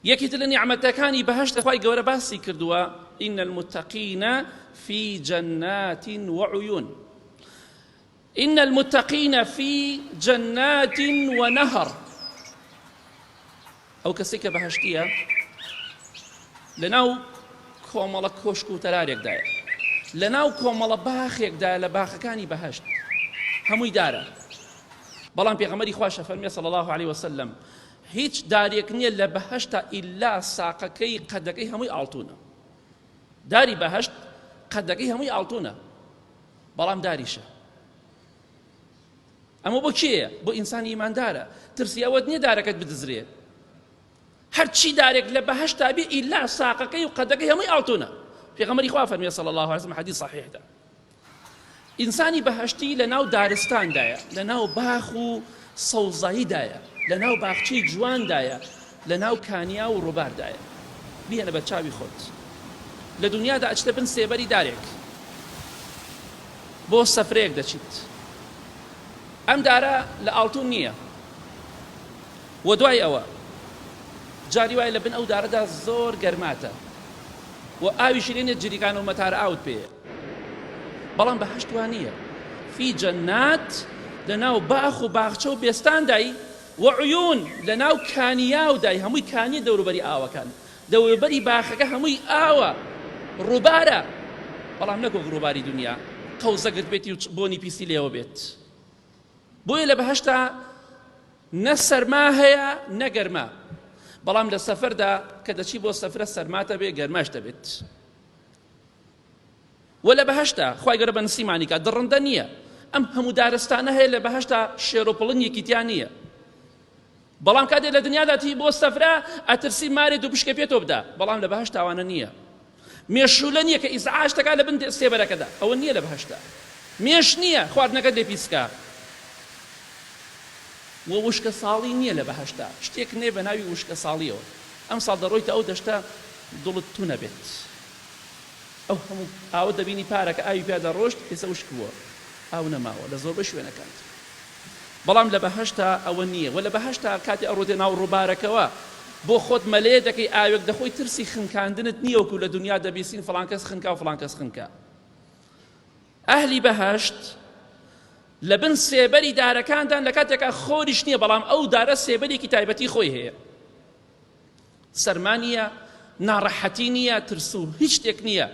یەکی تر لە نیعمەتەکانی بەهەشت خوای گەورە باسی کردووە إن المتقین فی جنات وعیون إن المتقین فی جنات ونهر ئەو کەسێک کە بەهەشتیە لەناو کۆمەڵە کۆشک و تەلارێکدایە لەناو کۆمەڵە باخێکدا لە باخەکانی بەهەشت هەمووی دارە بەڵام پێغەمبەری خوا فەرمی صلی الله عليه وسلم هیچ دارێک نییە لە بەهەشتا ئیلا ساقەکەی قەدەکەی هەمووی ئاڵتونە داری بەهەشت قەدەکەی هەمووی ئاڵتونە بەڵام داریشە ئەمە بۆ کێیە بۆ ئینسانی ئیماندارە ترسی ئەوەت نییە دارەکەت بدزرێ هەرچی دارێک لە بەهەشتا بێ ئیلا ساقەکەی و قەدەکەی هەمووی ئاڵتونە پێغەمبەری خوا فەرمیە صلی الله علیه وسلم حدیث صحیحدا ئینسانی بەهەشتی لە ناو دارستاندایە، لە ناو باخ و سەوزاییدایە، لە ناو باخچەی جواندایە، لە ناو کانیاو و ڕووباردایە. بیهێنە بەر چاوی خۆت. لە دونیادا ئەچیتە بن سێبەری دارێک. بۆ سەفرەیەک دەچیت. ئەم دارە لە ئاڵتون نییە. وە دوای ئەوە جاری وایە لە بن ئەو دارەدا زۆر گەرماتە و ئاویشی لێ نیە جریکانە و مەتارە ئاوت پێیە. بەڵام بەهەشت وا نییە فی جەنات لەناو باخ و باخچە و بێستاندای وعیون لەناو کانیاودای هەمووی کانیە دەوروبەری ئاوەکان دەوروبەری باخەکە هەمووی ئاوە ڕووبارە بەڵام نەک وەک ڕووباری دنیا قەوزە گرتبێتی و بۆنی پیسی لێوە بێت بۆیە لە بەهەشتا نە سەرما هەیە نە گەرما بەڵام لە سەفەردا کە دەچی بۆ سەفرە سەرماتە بێ گەرماش دەبێت وە لە بەهەشتا خوای گەورە بە نسیمانی کا دڕندە نییە ئەم هەموو دارستانە هەیە لە بەهەشتا شێر و پڵنگێکی تیا نییە بەڵام کاتێ لە دنیادا تی بۆ سەفرە ئەترسی مارێ دوو پشکە پێ تۆ بدا بەڵام لە بەهەشت تاوانە نییە مێشولە نییە کە ئیزعاج دەکا لە بن سێبەرەکەدا ئەوە نییە لە بەهەشتا مێش نییە خواردنەکەت لێ پیسکا و وشکە ساڵی نییە لە بەهەشتا شتێک نێ بە ناوی وشکە ساڵیەوە ئەم ساڵ دەڕۆیتە ئەو دەشتە دڵت تو نەبێت ئەو هەموو ئاوە دەبینی پارەکە ئاوی پیا دەڕۆشت ئێستا وشک بووە ئاو نەماوە لە زۆربەی شوێنەکان بەڵام لە بەهەشتا ئەوە نییە وە لە بەهەشتا کاتێ ئەڕۆتێ ناو ڕووبارەکەوە بۆ خۆت مەلەیە دەکەی ئاوێک دەخۆی ترسی خنکاندنت نییە وەکو لە دنیا دەبیستین فڵان کەس خنکا و فڵان کەس خنکا ئەهلی بەهەشت لە بن سێبەری دارەکاندان لە کاتێکا خۆریش نییە بەڵام ئەو دارە سێبەرێکی تایبەتی خۆی هەیە سەرما نییە، ناڕەحەتی نییە، ترس و هیچ شتێک نییە.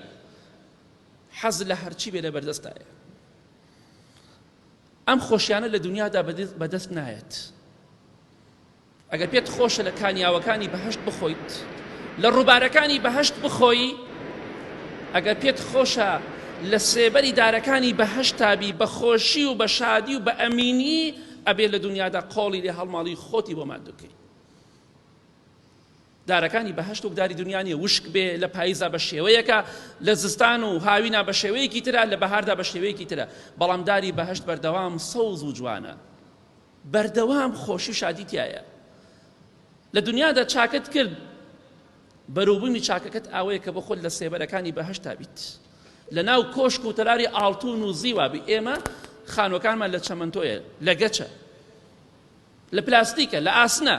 حەز لە هەرچی بێ لە بەردەستایە. ئەم خۆشیانە لە دنیادا بەدەست نایەت. ئەگەر پێت خۆشە لە کانیاوەکانی بەهەشت بخۆیت، لە ڕووبارەکانی بەهەشت بخۆی، ئەگەر پێت خۆشە لە سێبەری دارەکانی بەهەشتا بی بە خۆشی و بە شادی و بە ئەمینی ئەبێ لە دنیادا قۆڵی لێ هەڵماڵی خۆتی بۆ ماندووکەی. دارەکانی بەهەشت وەک داری دنیا نییە وشک بێ لە پاییزا بە شێوەیەکە لە زستان و هاوینا بە شێوەیەکی ترە لە بەهاردا بە شێوەیەکی ترە بەڵام داری بەهەشت بەردەوام سەوز و جوانە بەردەوام خۆشی و شادی تایە لە دنیادا چاکت کرد بەروبوومی چاکەکەت ئاوەیە کە بۆ خۆت لە سێبەرەکانی بەهەشتا بیت لە ناو کۆشک و تەلاری ئاڵتون و زیوا بی ئێمە خانوەکانمان لە چەمەنتۆیە لە گەچە لە پلاستیکە لە ئاسنە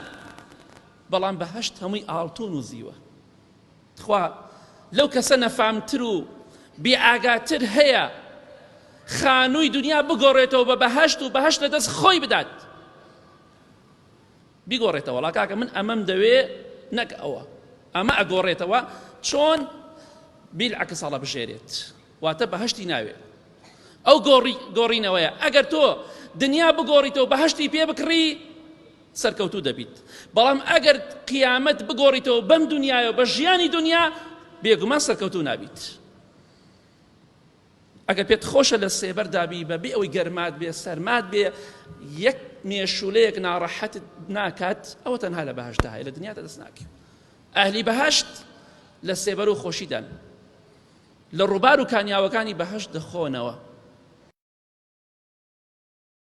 بەڵام بەهەشت هەمووی ئاڵتون و زیوە تخوا لەو کەسە نەفامتر و بێئاگاتر هەیە خانووی دنیا بگۆڕێتەوە بە بەهەشت و بەهەشت لە دەست خۆی بدات بیگۆڕێتەوە وەڵا کاکە من ئەمەم دەوێ نەک ئەوە ئەمە ئەگۆڕێتەوە چۆن بیلعەکس هەڵەبژێرێت واتە بەهەشتی ناوێ ئەو گۆڕی گۆڕینەوەیە ئەگەر تۆ دنیا بگۆڕیتەوە بەهەشتی پێ بکڕی سەرکەوتوو دەبیت بەڵام ئەگەر قیامەت بگۆڕیتەوە بەم دنیاەوە بە ژیانی دنیا بێگومان سەرکەوتوو نابیت ئەگەر پێت خۆشە لە سێبەردا بی بە بێ ئەوەی گەرمات بێ سەرمات بێ یەک مێشولەیەک ناڕەحەتت ناکات ئەوە تەنها لە بەهەشتدا هەیە لە دنیادا دەست ناکەوێت ئەهلی بەهەشت لە سێبەر و خۆشیدان لە ڕووبار و کانیاوەکانی بەهەشت دەخۆنەوە.